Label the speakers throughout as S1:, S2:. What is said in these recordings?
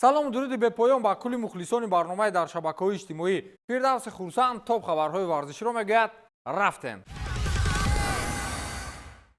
S1: Салому дуруди бепоён ба кулли мухлисони барномаи дар шабакаҳои иҷтимоӣ. Фирдавси Хурсанд топ хабарҳои варзиширо мегӯяд. Рафтем.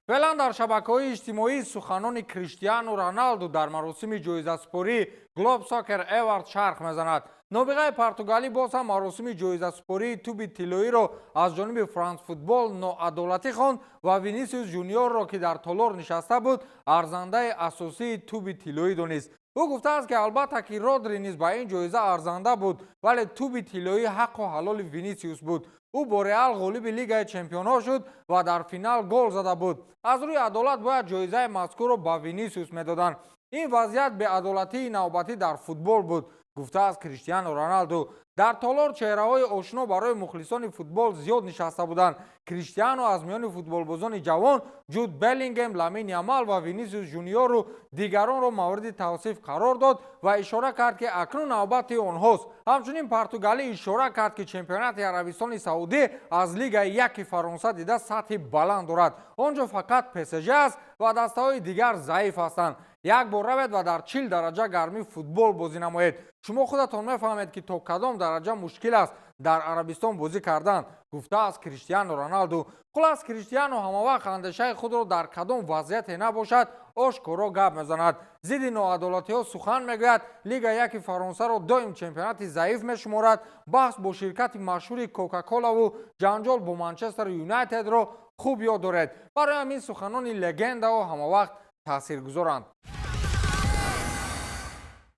S1: Феълан дар шабакаҳои иҷтимоӣ суханони Криштиану Роналду дар маросими ҷоизасупории Globe Soccer Award чарх мезанад. Нобиғаи португалӣ боз ҳам маросими ҷоизасупории тӯби тиллоиро аз ҷониби Франс Футбол ноадолатӣ хонд ва Винисиус Жуниорро, ки дар толор нишаста буд, арзандаи асосии тӯби тиллоӣ донист. Ӯ гуфтааст, ки албатта ки Родри низ ба ин ҷоиза арзанда буд, вале тӯби тиллоӣ ҳаққу ҳалоли Винисиус буд. Ӯ бо Реал ғолиби Лигаи чемпионҳо шуд ва дар финал гол зада буд. Аз рӯи адолат бояд ҷоизаи мазкурро ба Винисиус медоданд. Ин вазъият беадолатии навбатӣ дар футбол буд, гуфтааст Криштиану Роналду. Дар толор чеҳраҳои ошно барои мухлисони футбол зиёд нишаста буданд. Криштиану аз миёни футболбозони ҷавон Ҷуд Беллингем, Ламин Ямал ва Винисиус Жуниору дигаронро мавриди тавсиф қарор дод ва ишора кард, ки акнун навбати онҳост. Ҳамчунин португалӣ ишора кард, ки чемпионати Арабистони Саудӣ аз Лигаи яки Фаронса дида сатҳи баланд дорад. Он ҷо фақат ПСЖ аст ва дастаҳои дигар заиф ҳастанд. Як бор равед ва дар 40 дараҷа гармӣ футбол бозӣ намоед. Шумо худатон мефаҳмед, ки то кадом дараҷа мушкил аст дар Арабистон бозӣ кардан, гуфтааст Криштиану Роналду. Хулас, Криштиану ҳамавақт андешаи худро дар кадом вазъияте набошад, ошкоро гап мезанад, зидди ноадолатиҳо сухан мегӯяд, Лига яки Фаронсаро доим чемпионати заиф мешуморад, баҳс бо ширкати машҳури Кока-Колаву ҷанҷол бо Манчестер Юнайтедро хуб ёд доред. Барои ҳамин суханони легендаҳо ҳамавақт таъсиргузоранд.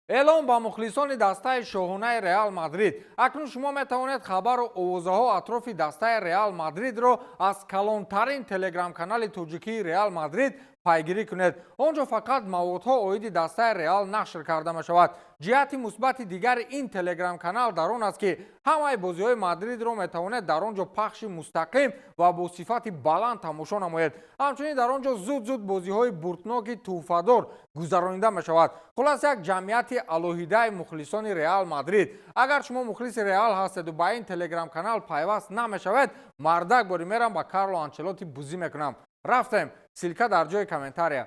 S1: Эълон ба мухлисони дастаи шоҳонаи Реал Мадрид: акнун шумо метавонед хабару овозаҳо атрофи дастаи Реал Мадридро аз калонтарин телеграм-канали тоҷикии Реал Мадрид пайгирӣ кунед. Он ҷо фақат маводҳо оиди дастаи Реал нашр карда мешавад. Ҷиҳати мусбати дигари ин телеграм-канал дар он аст, ки ҳамаи бозиҳои Мадридро метавонед дар он ҷо пахши мустақим ва бо сифати баланд тамошо намоед. Ҳамчунин дар он ҷо зуд-зуд бозиҳои бурдноки тӯҳфадор гузаронида мешавад. Хулас, як ҷамъияти алоҳидаи мухлисони Реал Мадрид. Агар шумо мухлиси Реал ҳастеду ба ин телеграм-канал пайваст намешавед, мардак бори мерам ба Карло Анчелоти бузӣ мекунам. Рафтем, ссылка дар ҷои комментария.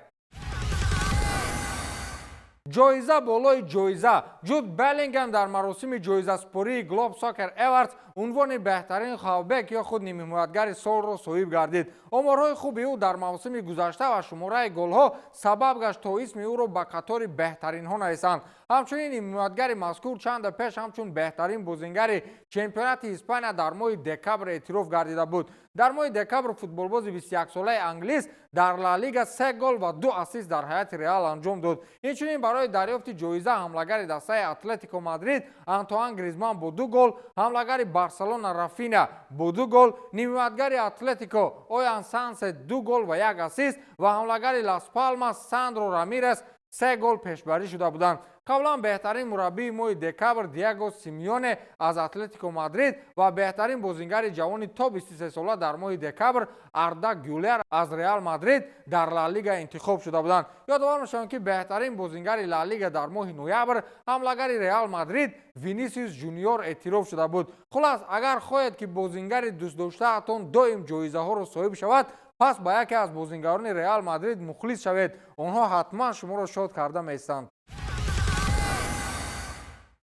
S1: Ҷоиза болои ҷоиза: Ҷуд Беллингем дар маросими ҷоизасупории Globe Soccer Awards унвони беҳтарин хавбек ё худ нимҳимоятгари солро соҳиб гардид. Оморҳои хуби ӯ дар мавсими гузашта ва шумораи голҳо сабаб гашт, то исми ӯро ба қатори беҳтаринҳо нависанд. Ҳамчунин нимҳимоятгари мазкур чанде пеш ҳамчун беҳтарин бозингари чемпионати Испания дар моҳи декабр эътироф гардида буд. Дар моҳи декабр футболбози 21-солаи англис дар Ла Лига се гол ва ду ассист дар ҳайати Реал анҷом дод. Инчунин барои дарёфти ҷоиза ҳамлагари дастаи Атлетико Мадрид Антуан Гризман бо ду гол, ҳамлагари Барселона Рафина бо ду гол, нимҳимоятгари Атлетико Оян Сансе ду гол ва як ассист ва ҳамлагари Лас Палмас Сандро Рамирес се гол пешбарӣ шуда буданд. Қаблан беҳтарин мураббии моҳи декабр Диего Симеоне аз Атлетико Мадрид ва беҳтарин бозингари ҷавони то 23 сола дар моҳи декабр Арда Гюлер аз Реал Мадрид дар Ла Лига интихоб шуда буданд. Ёдовар мешавем, ки беҳтарин бозингари Ла Лига дар моҳи ноябр ҳамлагари Реал Мадрид Винисиус Жуниор эътироф шуда буд. Хулас, агар хоҳед, ки бозингари дӯстдоштаатон доим ҷоизаҳоро соҳиб шавад, пас ба яке аз бозингарони Реал Мадрид мухлис шавед. Онҳо ҳатман шуморо шод карда меистанд.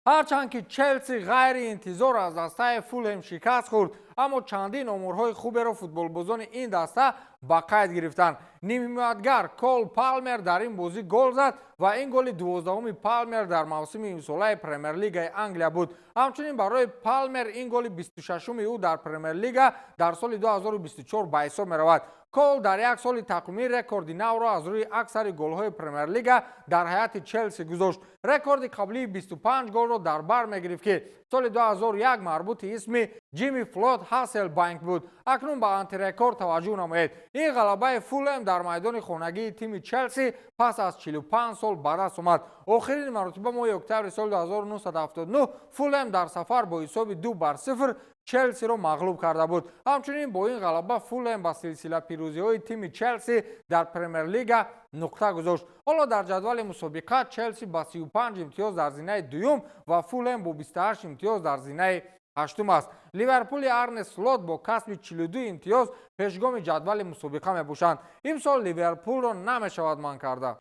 S1: Ҳарчанд ки Челси ғайриинтизор аз дастаи Фулҳем шикаст хӯрд, аммо чандин оморҳои хуберо футболбозони ин даста ба қайд гирифтанд. Нимҳимоятгар Кол Палмер дар ин бозӣ гол зад ва ин голи 12-уми Палмер дар мавсими имсолаи Премер-лигаи Англия буд. Ҳамчунин барои Палмер ин голи 26-уми ӯ дар Премер-лига дар соли 2024 ба ҳисоб меравад. Кол дар як соли тақвимӣ рекорди навро аз рӯи аксари голҳои Премер-лига дар ҳайати Челси гузошт. Рекорди қаблии 25 голро дар бар мегирифт, ки соли 2001 марбути исми Ҷимми Флойд Ҳасселбанк буд. Акнун ба антирекорд таваҷҷӯҳ намоед. Ин ғалабаи Фулҳем дар майдони хонагии тими Челси пас аз 45 сол ба даст омад. Охирин маротиба моҳи октябри соли 1979 Фулҳем дар сафар бо ҳисоби 2-0 Челсиро мағлуб карда буд. Ҳамчунин бо ин ғалаба Фулҳем ба силсила пирӯзиҳои тими Челси дар Премер-лига нуқта гузошт. Ҳоло дар ҷадвали мусобиқа Челси ба 35 имтиёз дар зинаи дуюм ва Фулҳем бо 28 имтиёз дар зинаи ҳаштум аст. Ливерпули Арне Слот бо касби 42 имтиёз пешгоми ҷадвали мусобиқа мебошанд. Имсол Ливерпулро намешавад манъ карда.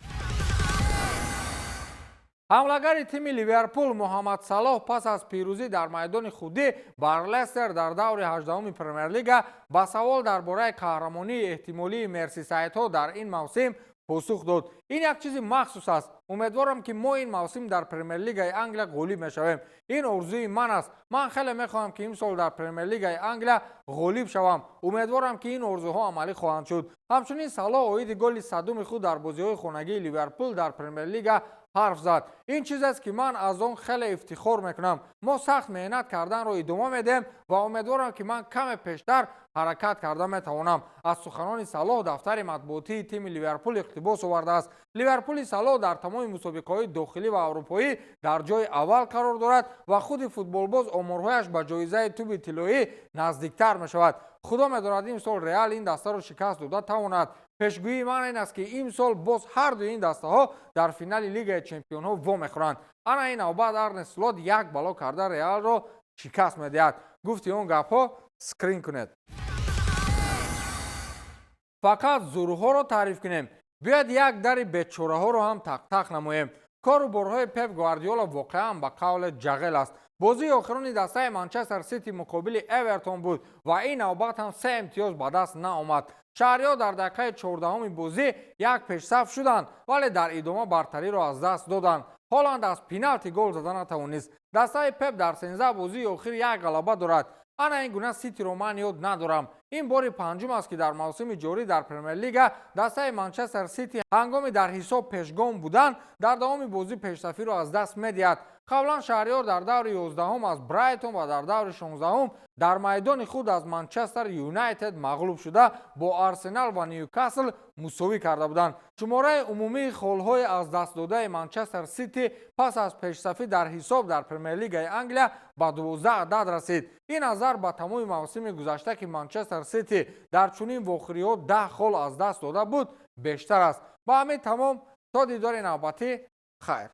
S1: Ҳамлагари тими Ливерпул Муҳаммад Салоҳ пас аз пирӯзӣ дар майдони худӣ бар Лестер дар даври 18-уми Премер-лига ба савол дар бораи қаҳрамонии эҳтимолии мерсисайдҳо дар ин мавсим посух дод. Ин як чизи махсус аст. Умедворам, ки мо ин мавсим дар Премер-лигаи Англия ғолиб мешавем. Ин орзуи ман аст. Ман хеле мехоҳам, ки имсол дар Премер-лигаи Англия ғолиб шавам. Умедворам, ки ин орзуҳо амалӣ хоҳанд шуд. Ҳамчунин Салоҳ оиди голи 100-уми худ дар бозиҳои хонагии Ливерпул дар Премер-лига ҳарф зад. Ин чизест, ки ман аз он хеле ифтихор мекунам. Мо сахт меҳнат карданро идома медиҳем ва умедворам, ки ман каме пештар ҳаракат карда метавонам. Аз суханони Салоҳ дафтари матбуотии тими Ливерпул иқтибос овардааст. Ливерпули Салоҳ дар тамоми мусобиқаҳои дохилӣ ва аврупоӣ дар ҷои аввал қарор дорад ва худи футболбоз оморҳояш ба ҷоизаи тӯби тиллоӣ наздиктар мешавад. Худо медонад, имсол Реал ин дастаро шикаст дода тавонад. Пешгӯии ман ин аст, ки имсол боз ҳар дуи ин дастаҳо дар финали Лигаи чемпионҳо вомехӯранд. Ана ин навбат Арне Слот як бало карда Реалро шикаст медиҳад. Гуфти он гапҳо, скрин кунед. Фақат зурҳоро таъриф кунем, биёяд як дари бечораҳоро ҳам тақтақ намоем. Кору борҳои Пеп Гвардиола воқеан ба қавле ҷағел аст. Бозии охирони дастаи Манчестер Сити муқобили Эвертон буд ва ин навбат ҳам се имтиёз ба даст наомад. Шаҳриҳо дар дақиқаи 14-уми бозӣ як пешсаф шуданд, вале дар идома бартариро аз даст доданд. Ҳоланд аз пеналти гол зада натавонист. Дастаи Пеп дар 13 бозии охир як ғалаба дорад. Ана ин гуна Ситиро ман ёд надорам. Ин бори панҷум аст, ки дар мавсими ҷорӣ дар Премер-лига дастаи Манчестер Сити ҳангоми дар ҳисоб пешгом будан дар давоми бозӣ пешсафиро аз даст медиҳад. Қаблан шаҳриёр дар даври 11-ум аз Брайтон ва дар даври 16-ум дар майдони худ аз Манчестер Юнайтед мағлуб шуда, бо Арсенал ва Ньюкасл мусовӣ карда буданд. Шумораи умумии холҳои аз даст додаи Манчестер Сити пас аз пешсафӣ дар ҳисоб дар Премер-лигаи Англия ба 12 адад расид. Ин назар ба тамоми мавсими гузашта, ки Манчестер Сити дар чунин вохӯриҳо 10 хол аз даст дода буд, бештар аст. Ба ҳамин тамом. То дидори навбатӣ, хайр.